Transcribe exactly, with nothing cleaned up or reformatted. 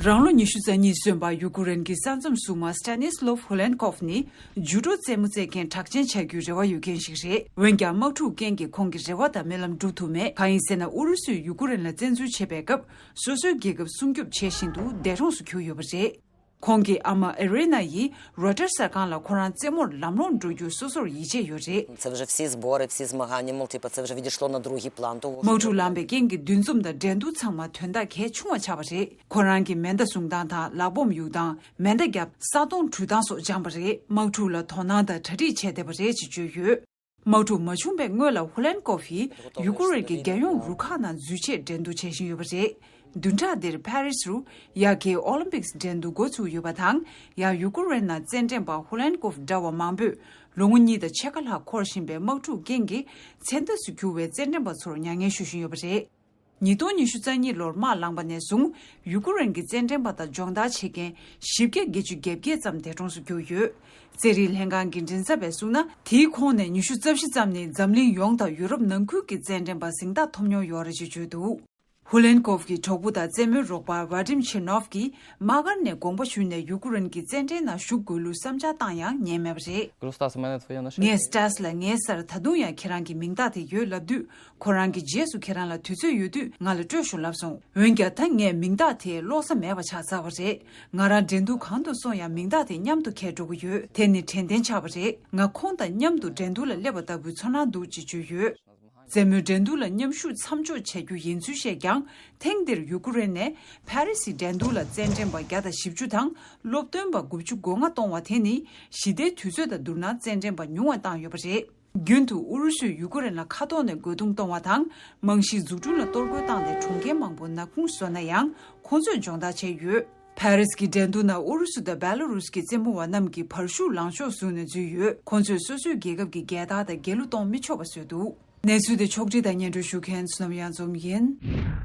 རང་ལོ་ཉི་ཤུ་རྩ་གཉིས་སོན་པ་ཡུ་ཀུ་རེན་གྱི་ས་མཚམས་སྲུང་མ་སི་ཏ་ནིས་ལོབ་ཧུ་ལན་ཀོབ་ནི་ཇུ་ཌོ་རྩེད་མོ་རྩེད་མཁན་གྲགས་ཅན་ཆགས་རྒྱུའི་རེ་བ་ཡོད་མཁན་ཞིག་རེད། འོན་ཀྱང་དམག་འཁྲུག་རྐྱེན་གྱིས་ཁོང་གི་རེ་བ་དང་རྨི་ལམ་འགྲུབ་ཐུབ་མེད། གང་ཡིན་ཟེར་ན་ཨུ་རུ་སུས་ཡུ་ཀུ་རེན་ལ་བཙན་འཛུལ་བྱེད་པའི་སྐབས་སོ་སོའི་རྒྱལ་ཁབ་སྲུང་སྐྱོབ་བྱེད་བཞིན་དུ་འདས་གྲོངས་སུ་གྱུར་ཡོད་པ་རེད། ཁོང་གི་ཨ་མ་ཨེ་རེ་ན་ཡིས་རོའི་ཊར་གསར་ཁང་ལ་ཁོ་རང་རྩེད་མོར་ལམ་ལྷོང་འགྲོ་རྒྱུ་སོ་སོར་ཡིད་ཆེས་ཡོད་རེད། Це вже всі збори, всі змагання, мол, типу, це вже відійшло на другий план, того, Мовчу що ламбе кенги дүнзум да дренду цангма төнда кечуңа чабаре. Коранги менда сунгдан та лабом югдан, менда гяб сатон чудан со джамбаре. Мовчу ла тонанда тари чедебаре чичую. Мовчу мачумбе нгола Хуленков и Юкурен기 гяюн рукана зюче дренду чешин юбаре. Дүнтра дер Парис ру яке Олимпикс дренду гоцу юбатан, я Юкурена центрен ба Хуленков драва мамбу, ལོ་ངོ་གཉིས་དང་ཕྱེད་ཀ་ལྷག་འཁོར་བཞིན་པའི་དམག་འཁྲུག་རྐྱེན་གྱིས་མཚན་རྟགས་སུ་གྱུར་བའི་རྩེད་འགྲན་པ་ཚོར་མྱ་ངན་ཞུ་བཞིན་ཡོད་པ་རེད། ཉིས་སྟོང་ཉི་ཤུ་རྩ་གཉིས་ལོར་དམག་ལངས་པ་ནས་བཟུང་ཡུ་ཀུ་རེན་གྱི་རྩེད་འགྲན་པ་དང་སྦྱོང་བརྡར་བྱེད་མཁན་བཞི་བརྒྱ་བརྒྱད་ཅུ་གྱ་བརྒྱད་ཙམ་འདས་གྲོངས་སུ་གྱུར་ཡོད། རྩེད་རིགས་ལྷན་ཁང་གི་མགྲིན་ཚབ་པས་གསུངས་ན། དེའི་ཁོངས་ནས་ཉི་ཤུ་རྩ་བཞི་ཙམ་ནི་འཛམ་གླིང་ཡོངས་དང་ཡུ་རོབ་ནང་ཁུལ་གྱི་རྩེད་འགྲན་པ་གཟེངས་རྟགས་ཐོབ་མྱོང་ཡོད་རེད་ཅེས་བརྗོད་འདུག་ཧུ་ལན་ཀོབ་ཀྱི་གྲོགས་པོ་དང་རྩེད་མོའི་རོགས་པ་ཝ་ཌིམ་ཆེ་ནོབ་ཀྱིས་དམག་སྒར་ནས་དགོངས་པ་ཞུས་ནས་ཡུ་ཀུ་རེན་གྱི་རྩེད་འགྲན་ནང་ཞུགས་དགོས་ལུགས་བསམ་འཆར་བཏང་ཡང་ཉན་མེད་པ་རེད། Просто у меня твоя нашивка. ངས་སི་ཏཱས་ལ་ངའི་སར་ད་དུང་ཡང་ཁྱེད་རང་གི་མིང་རྟགས་དེ་ཡོད་ལབ་དུས། ཁོ་རང་གིས་རྗེས་སུ་ཁྱེད་རང་ལ་དུས་ཚོད་ཡོད་དུས་ང་ལ་སྤྲོད་ཤོག་ལབ་སོང་། འོན་ཀྱང་ད་ངས་མིང་རྟགས་དེ་ཀློག་ས་མེད་པ་ཆགས་ཚར་བ་རེད། ང་རང་འགྲན་བསྡུར་གང་དུ་སོང་ཡང་མིང་རྟགས་དེ་མཉམ་དུ་འཁྱེར་འགྲོ་གི་ཡོད། དེ་ནི་དྲན་རྟེན་ཆགས་པ་རེད། ང་ཁོང་དང་མཉམ་དུ་འགྲན་བསྡུར་ལ་སླེབས་པ་ལྟ་བུའི་ཚོར་སྣང་འདུག་ཅེས་བརྗོད་ཡོད། རྩེད་མོའི་འགྲན་བསྡུར་ལ་མཉམ་ཞུགས་མཚམས་འཇོག་བྱ་རྒྱུ་ཡིན་ཚུལ་བཤད་ཀྱང་། ཐེངས་འདིར་ཡུ་ཀུ་རེན་ནས་ཕ་རི་སི་འགྲན་བསྡུར་ལ་རྩེད་འགྲན་པ་བརྒྱ་དང་བཞི་བཅུ་དང་སློབ་སྟོན་པ་དགུ་བཅུ་གོ་ལྔ་གཏོང་བ་དེ་ནི་ཞི་བདེའི་དུས་ཚོད་དང་བསྡུར་ན་རྩེད་འགྲན་པ་ཉུང་བ་བཏང་ཡོད་པ་རེད། རྒྱུན་དུ་ཨུ་རུ་སུས་ཡུ་ཀུ་རེན་ལ་མཁའ་ཐོག་ནས་རྒོལ་རྡུང་གཏོང་བ་དང་རྨང་གཞིའི་འཛུགས་སྐྲུན་ལ་གཏོར་རྒོལ་བཏང་སྟེ་གྲོངས་མཁན་མང་པོ་ནག་ཁུང་བཟོས་ན་ཡང་ཁོང་ཚོས་སྦྱོང་བརྡར་བྱས་ཡོད། ཕ་རི་སི་གི་འགྲན་བསྡུར་ནང་ཨུ་རུ་སུ་དང་བེ་ལ་རུ་སི་གི་རྩེད་མོ་བ་རྣམས་ཀྱིས་བར་ཤུགས་ལངས་ཕྱོགས་བཟུང་ནས་འཛུལ་ཡོད། ཁོང་ཚོས་སོ་སོའི་རྒྱལ་ཁབ་ཀྱི་རྒྱལ་དར་དང་རྒྱལ་གླུ་གཏོང་མི་ཆོག་པ་བཟོས་འདུག་གནས་ཚུལ་དེ་ཕྱོགས་སྒྲིག་དང་སྙན་སྒྲོན་ཞུ་མཁན་བསོད་ནམས་གཡང་འཛོམས་ཡིན།